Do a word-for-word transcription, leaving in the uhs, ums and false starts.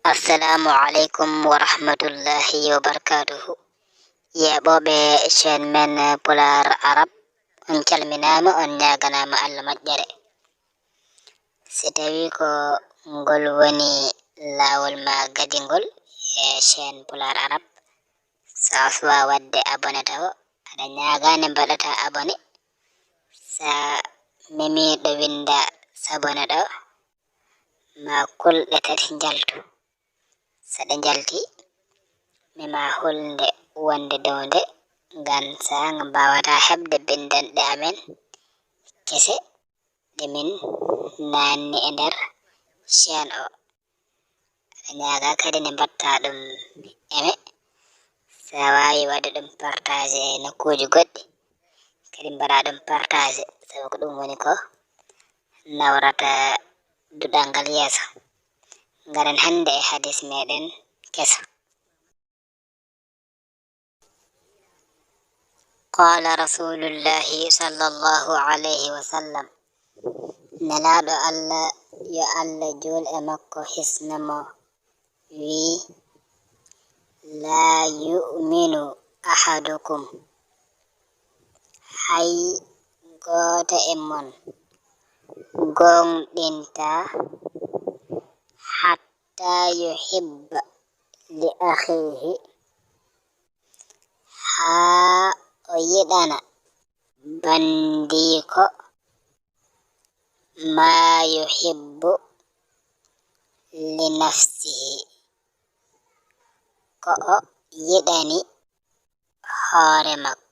Assalamu alaikum wa rahmatullahi wa barakatuhu. Yeeɓooɓe chaîne men Pulaar Arab, on calminaama, on ñaaganaama Allah moƴƴere. Si tawii ko ngol woni laawol ma gadingol e chaîne Pulaar Arab, so a suwaa waɗde abonné tawo, aɗa ñaagaa nde mbaɗataa abonné. Sa memii ɗo winndaa s'abonner ɗo, ma kul ɗe tati njaltu. So ɗe njaltii, mema hulnde wonde dow nde, ngam sa nga mbaawataa heɓde binndanɗe amen kese ɗe min naanni e nder chaîne o. Aɗa ñaagaa kadi nde mbaɗtaa ɗum aimé, sa waawi waɗde ɗum partager e nokkuuji goɗɗi, kadi mbaɗaa ɗum partager, sabu ko ɗum woni ko nawrata duɗal ngal yeeso. Ngaren hannde e hadis meɗen keso. Qaala Rasulullahi sallallahu alayhi wa sallam, Nelaaɗo Allah, yo Allah juul e makko hisna mo, wii, "Laa yu'minu ahadukum," hay gooto e mon gooŋɗintaa, "hattaa yuhibba li akhiihi," haa o yiɗana banndiiko maa yuhibbu li nafsihi, ko o yiɗani hoore makko.